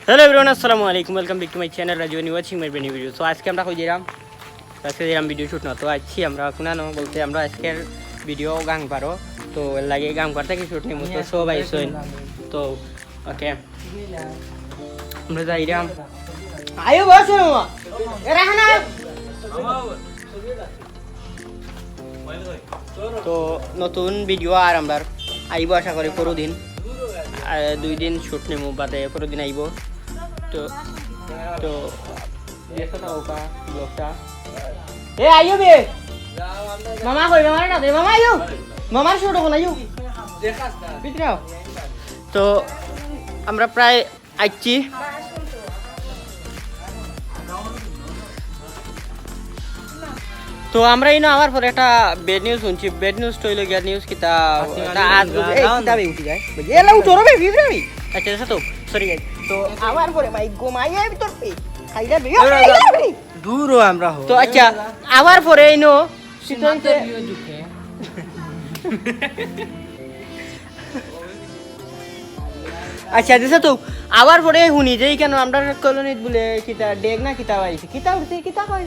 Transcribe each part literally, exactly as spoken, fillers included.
Hello everyone, আসসালামু আলাইকুম, welcome back to my channel Raju and watching my brand new video. So আজকে আমরা কই যাইরাম? আজকে যাইরাম ভিডিও শুট না, তো আইছি আমরা কুনানো বলতে আমরা আজকের ভিডিও গাং পারো, তো এর লাগি গাং পার থাকি শুট নিমু, তো সব আইছইন, তো ওকে আমরা যাইরাম। আইও বসো মামা, এরা না। তো নতুন ভিডিও আর আমরার আইবো আশা করি পরদিন, আহ, দুই দিন শুট নিমু বাদে পরদিন আইবো। তো তো দেখো না ওকা ব্লগটা। এ আইও বে, মামা কই? মামা না দে, মামা আইও, মামার শুট অখন আইও। ভিতরে আও। তো আমরা প্রায় আইছি। তো আমরা ইনো আওয়ার পরে একটা ব্যাড নিউজ হুনছি। ব্যাড নিউজ তো অইলো গিয়া নিউজ কিতা, আজ কিতা বে উঠি যায়। এলা উঠো রে বে, বিবরামি। আচ্ছা, আচ্ছা, তো সরি গাইস। তো আওয়ার পরে ভাই ঘুমাইয়া ভিতর পে খাইলা বে। দূর ও আমরা হো। তো আচ্ছা, আওয়ার পরে ইনো আচ্ছা, দিছে তো আওয়ার পরে হুনি যে কেন আমরা কলোনিত বলে কিতা ডেগ না কিতা আইছে, কিতা উঠছে, কিতা কয়?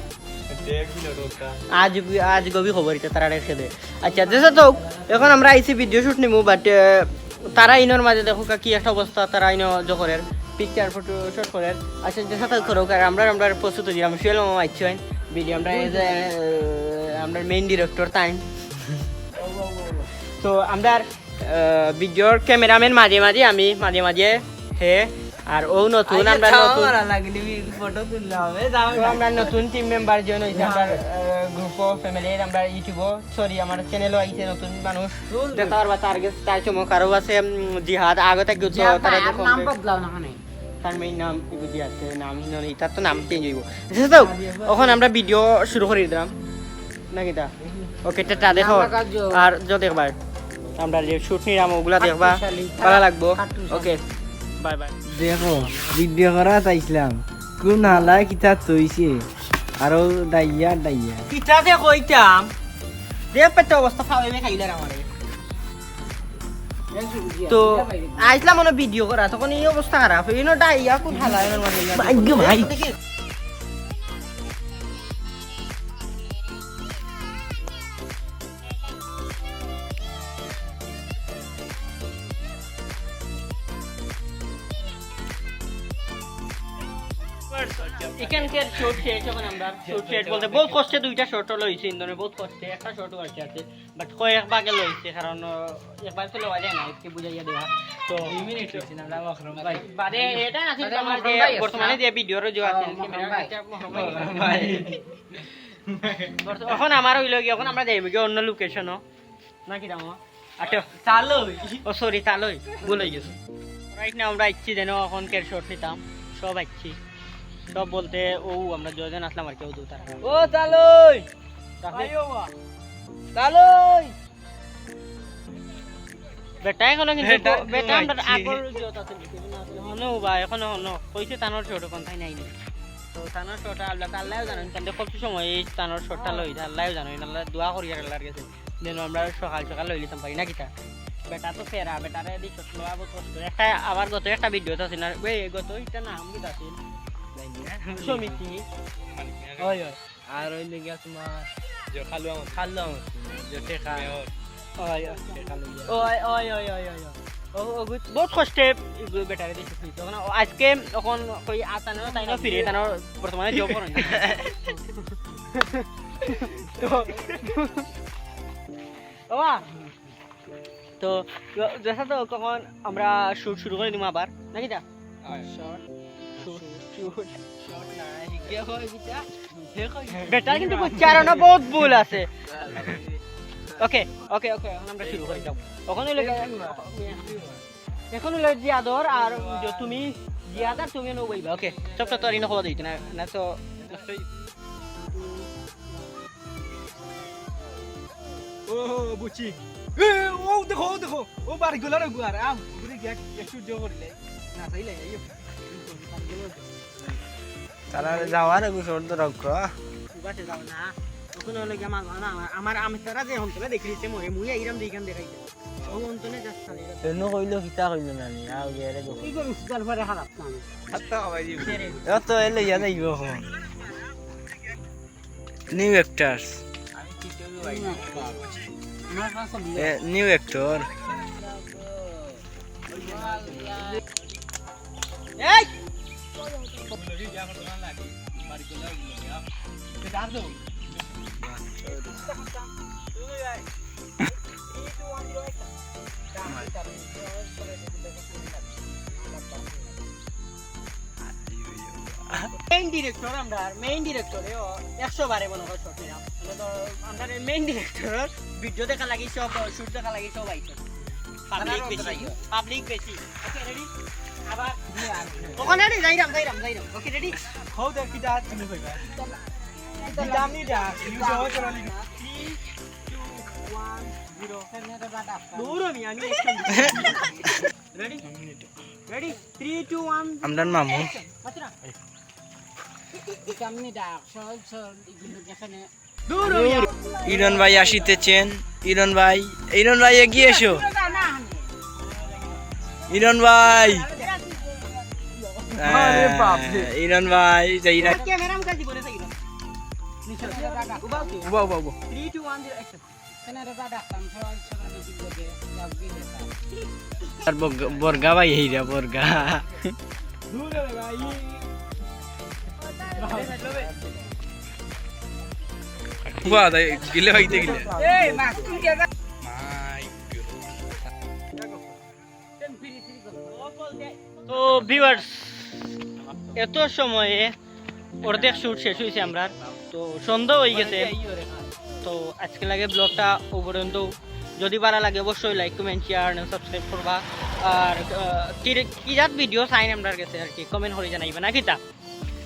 আজ, আজ গবি খবর ইতা তারা রেখে দে। আচ্ছা, দিছে তো অখন আমরা আইছি ভিডিও শুট নিমু, বাট তারা ইনোর মাঝে দেখো কি একটা অবস্থা, তারা ইনো জোহরের পিকচার ফটো শুট করের। আচ্ছা, দিছে তো করো, আর আমরা, আমরা প্রস্তুত অই দিলাম, সুয়েল মামা আইছইন ভিডিও, আমরা এই যে, আহ, আমরা মেইন ডিরেক্টর টাইম। তো আমরা আহ, ভিডিওর ক্যামেরাম্যান মাঝে মাঝে আমি, মাঝে মাঝে হে, আর ও নতুন, আমরা নতুন। ফটো তুললে হবে, যাও তো না। আমরা নতুন টিম মেম্বার জয়েন অইছে আমরার, আহ, গ্রুপও, ফ্যামিলির, আমরার ইউটিউবও, সরি, আমার চ্যানেলও আইছে নতুন মানুষ। দেখা পারবা তার গেছে, তার চমক আরও আছে, উম, জিহাদ, আগে থাকি তো তারা নাম বদলাও না, মানে। তার মেইন নাম ইগুদি আছে, নাম হিনো নেই, তার তো নাম চেঞ্জ অইবো। বুঝছো তো? অখন আমরা ভিডিও শুরু করি দিলাম। না কিতা? ওকে, টাটা, দেখো। আর যো দেখবার। আমরা যে শুট নিলাম, ওগুলা দেখবা। ভালা লাগবো। ওকে, বাই বাই। দেখো, ভিডিও করা চাইছিলাম। কোন হালায় কিতা তৈছে? আরো ডাইয়া, ডাইয়া। কিতা যে কইতাম? দেখ পেটে অবস্থা ফাওয়াইবে খাইলে আমারে। তো আইছলাম মনে ভিডিও করা, তখন এই অবস্থা খারাপ। এই নো ডাইয়া কোন হালায় আমার মাঝে। ভাগ্য ভাই। এখানকার শুট শেষ, অখন আমরা শুট শেষ বলতে বহুত কষ্টে দুইটা শুট লইছি, ইন্দনে বহুত কষ্টে একটা শুট বাকি আছে, বাট কয়েক ভাগে লইছে, কারণ, আহ, একবার তো লওয়া যায় না, আজকে বুঝাইয়া দেওয়া। তো দুই মিনিট হইছে না, আমরা মহরম ভাই। বাদে এটা আছে, আরে, আমার মহরম যে ভাই আছে বর্তমানে না? যে ভিডিওর যে আছে, ও, মহরম ক্যামেরা ভাই। আছে, মহরম ভাই। মহরম ভাই। বর্ত-, অখন আমার অইলো কি, অখন আমরা যাইমু কি অন্য লোকেশনও। নাকি দাম? আচ্ছা। তালই। ও, সরি, তালই। ভুল অই গেছে। রাইট নাও আমরা আইছি যেন অখন কের শট নিতাম। সব আইছি। সব বলতে ও আমরা দুইজন আছলাম আর কেউ দুটা। ও তালই। তালই। বেটা অখনো কিন্তু বেটা ব-, বেটা তো আমরা আইছি। আগর যত আছে, হনো বা, অখনো হনো। কইছে তানর শট অখন তাই নাই নি। তো তানর শট আল্লাহ, আল্লাহও জানইন, কিন্তু কত সময় এই তানর শটটা লই, আল্লাহও জানইন, আল্লাহ দোয়া করি আর আল্লাহর গেছে। যেন আমরা সকাল সকাল লই লিতাম পারি, না কিতা? বেটা তো ফেরা, বেটারে দি শট লওয়া বহুত কষ্ট। একটা আবার গত একটা ভিডিওত আছে না, ওই গত একটা নাম কিতা আছিল? জানি না। সমিতি। মানিক মিয়া। ওই, ওই। আর অইলো গিয়া তোমার যে খালু আহমদ। খালু আহমদ, যে টেকা। মেয়র। ওই, ওই। টেকা লইয়া। ওই, ওই, ওই। ও, ও, বহুত, বহুত কষ্টে ইগু বেটারে দিছে। তখন ও আজকে অখন কই আতানো, তাই না ফিরে, তানো বর্তমানে জব করেন। তো, বাবা, তো, যেটা তো তখন আমরা শুট শুরু করি দিমু আবার, নাকি দা? হয়। শট। Shoot, shoot. শট না, হিকে হয় কিতা? হে কই? বেটার কিন্তু বুঝছি আর না, বহুত ভুল আছে। ওকে, ওকে, ওকে, অখন আমরা শুরু করি, যাও। অখন অইলো গিয়া, অখন অইলো জিয়াদর আর যে তুমি, জিয়াদ আর তুমি নু বইবা, ওকে। সবটা তো আর ইনো খবর দিতে না, না তো। ও, বুঝছি। এ, ও দেখো, ও দেখো, ও বাড়ি গুলার গুয়ার, আম, ঘুরে গিয়া একটু জো করিলে, না চাইলে, এই তারা যাওয়ার আগে শর্ত রক্ষ। উবাতে যাও না। অখন অইলো গিয়া মাগো না, আমার, আমার, আমি তারা যে অন্তরে দেখি দিতে মরে, মুই এইরাম দেখান দেখাইতে। ও অন্তরে যাস খালি। এনো কইলো কিতা কইলো না নি, আও গেরে গো। এই গরু সুতার পরে খারাপ না। এ তো এলে ইয়া যাইব এখন। New actor. আমার কাছে বিয়ে। New actor. এই! মেইন ডিরেক্টর আমরা, মেইন ডিরেক্টর এও একশো বারে মনে হয় শট নিলাম। মানে তো আমরা মেইন ডিরেক্টর ভিডিও দেখা লাগি সব, শুট দেখা লাগি সব আইছে। পাবলিক বেশি, পাবলিক বেশি। ওকে, রেডি? আবার ওখানে রেডি, যাইরাম, যাইরাম, যাইরাম। ওকে, রেডি? হউ দেখি যা তুমি কইবা। বিদামি যা, ইউ সহ চলে লিখি। Three, two, one, zero. দৌড়ো নি, আমি action. Ready? Ready? Three, two, one. আমরার মামু। আচ্ছা। বিদামি ডাক, সহজ সরল, এগুলো যেখানে ইরন ভাই আসিতেছেন। ইরন ভাই, ইরন ভাই এগিয়ে এসো। ইরন ভাই। আরে বাপ রে। হ্যাঁ, ইরন ভাই, যাই না। ক্যামেরা মুখে দিব রে, সাইড। নিচে। উবা, উবা। উবা, উবা, উবা। Three, two, one, zero, action. এখানে এটা যা ডাকতাম, সবাই সবাই বেশি লোকে, যাও কি দেখা। আর বর্গা, বর্গা ভাই, এইরা বর্গা। দূর রে ভাই। বাহ, তাই গিলে হইতে গিলে। এই, মাছ কোন কে? তো ভিউয়ার্স, এত সময়ে অর্ধেক শুট শেষ হইছে আমরার, তো সন্ধ্যা হই গেছে। তো আজকে লাগে ব্লগটা ও পর্যন্ত। যদি ভালা লাগে অবশ্যই like, comment, share and subscribe করবা। আর আহ, কি রে- কি জাত ভিডিও চাইন আমরার গেছে আর কি, কমেন্ট করি জানাইবা না কিতা?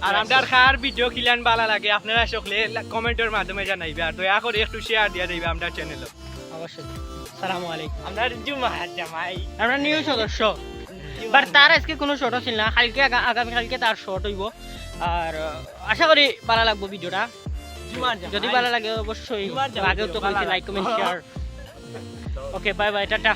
আর আমরার কার ভিডিও কিলান ভালা লাগে আপনারা সকলে কমেন্টর মাধ্যমে জানাইবা। আর দয়া করে একটু শেয়ার দিয়া দিবা আমরার চ্যানেল। অবশ্যই। সালামু আলাইকুম। আমরার জুমার জামাই। আমরা নিউ সদস্য, বাট তার আজকে কোনো শট ছিল না। কালকে আগা- আগামী কালকে তার শট হইব। আর আহ, আশা করি ভালা লাগবো ভিডিওটা। জুমার জামাই। যদি ভালা লাগে অবশ্যই জুমার জামাই আগেও তো ভালা কইছি, লাগে। Like, comment, share. Okay, bye bye, tata.